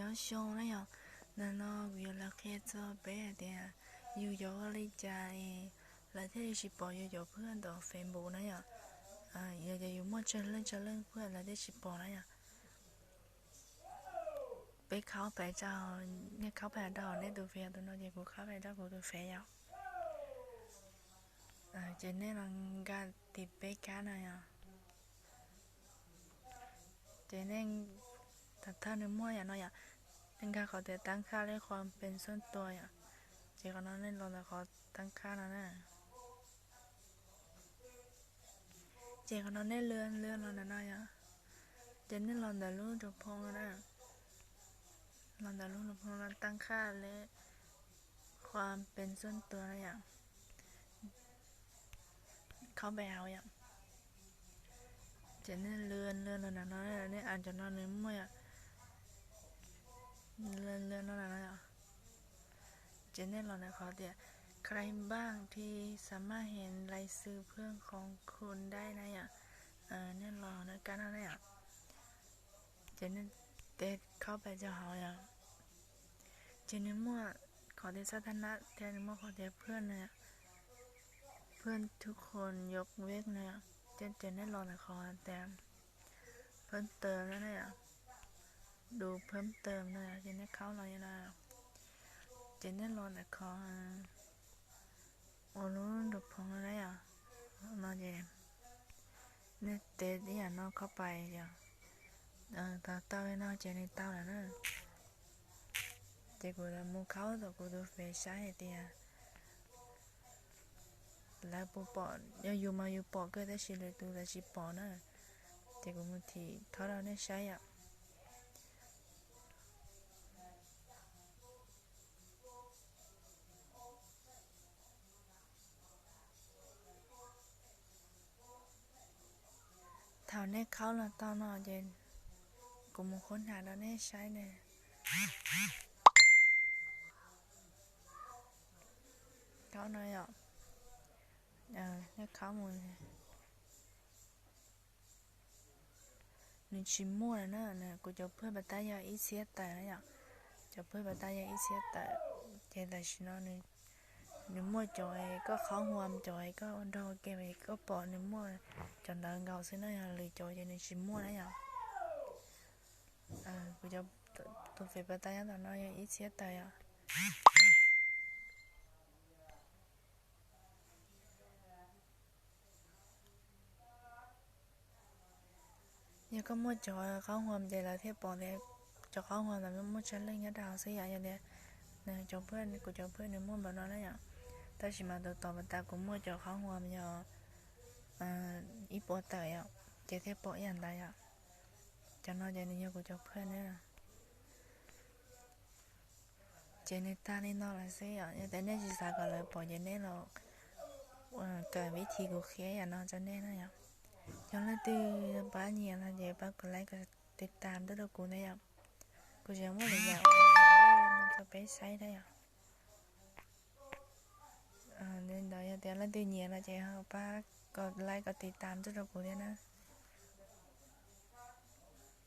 Nyob zoo na yom, ntawm no kuv yuav los qhia txog peb hais tias yus yuav ua li cas es lawv thiaj li tsis pom yus cov phwj ntawm Facebook na yom. Yog tias yus muaj tsawg leej tsawg leej phwj lawv thiaj tsis pom na yom. Peb khaub pais rau, nej khaub pais rau nej tus fev tus no ces kuv khaub pais rau kuv tus fev yom. Ces nej los nkag tim peb kab no yom. Ces nej, thaum thawj nws muaj yam no yom, nej nkag qhov tias tab khaj lej khuam pes xub tua yom. Ces qhov no nej los ntawm qhov tab khaj no na. Ces qhov no nej lwv lwv los ntawm no yom. Ces nej los ntawm lub tus phoo no na. Los ntawm lub tus phoo no tab khaj lej khuam pes xub tua na yom. Khaub pais hauv yom. Ces nej lwv lwv los ntawm no, nej as cov no nws muaj yom. Lwv lwv no ntawm no yom. Ces nej los ntawm qhov tias ใครบ้างที่สามารถเห็นรายชื่อเพื่อนของคุณได้ na yom. Nej los ntawm kab no na yom. Ces nej tes khaub pais rau hauv yom. Ces nws muaj qhov tias xab thab nab thiab nws muaj qhov tias phwj na, phwj thub qhon yov vej na. Ces ces nej los ntawm qhov tias phwj tawm na na yom, du phwj tawm na, ces nej khaub los yom na. Ces nej los ntawm qhov ua lub nrug phoov no na yom. No ces nej tes ib yam no khaub pais yom. Tau tau li no ces nws tau lawm na. Ces kuv mus khaub tom kuv tus fev saib hais tias lawv puas pom, yog yus mas yus pom kawg tab sis lwm tus lawv tsis pom na. Ces kuv mus thim thob rau nej saib yom. Thaum nej khaub los tau no ces kuv mus qhub hnav rau nej saib ne. Khaub no yom, nej khaub mus. Nws tsis muaj lawm na, kuv cov phwj pas tas yog ib txhiab tawm na yom. Cov phwj pas tas yog ib txhiab tawm, ces tam sim no nws muaj cov koj qhov huam, cov koj nrog ke koj pom nws muaj cov ntawd nkaus xwb na, yog lwm cov ces nws tsis muaj na yom. Kuv cov, tus fev pas tas nyob tom no yog ib txhiab tawm yom. Yog koj muaj cov qhov huam ces lawv thiaj pom tias cov qhov huam ntawd muaj tsawg leej nyob rau hauv xwb yom. Yog tias cov phwj, kuv cov phwj nws muaj npaum no na yom. Tab sis mas tus tom pas tas kuv muaj cov qhov huam yog ib puas tawm yom, ces thiaj pom ib yam ntawd yom. Cov no ces nws yog kuv cov phwj na. Ces nws tag li no lawm xwb yom. Yog tias nej tsis xav kom lawv pom ces nej los kawm vib thib kuv qhia yam no rau nej na yom. Yog leej twg pab nyiam no ces pab kov like kov tiv tam tuaj rau kuv na yom. Kuv tseem muaj lwm yam no rau peb saib thiab yom. Li ntawd yog tias leej twg nyiam no ces pab kov like kov tiv tam tuaj rau kuv thiab na.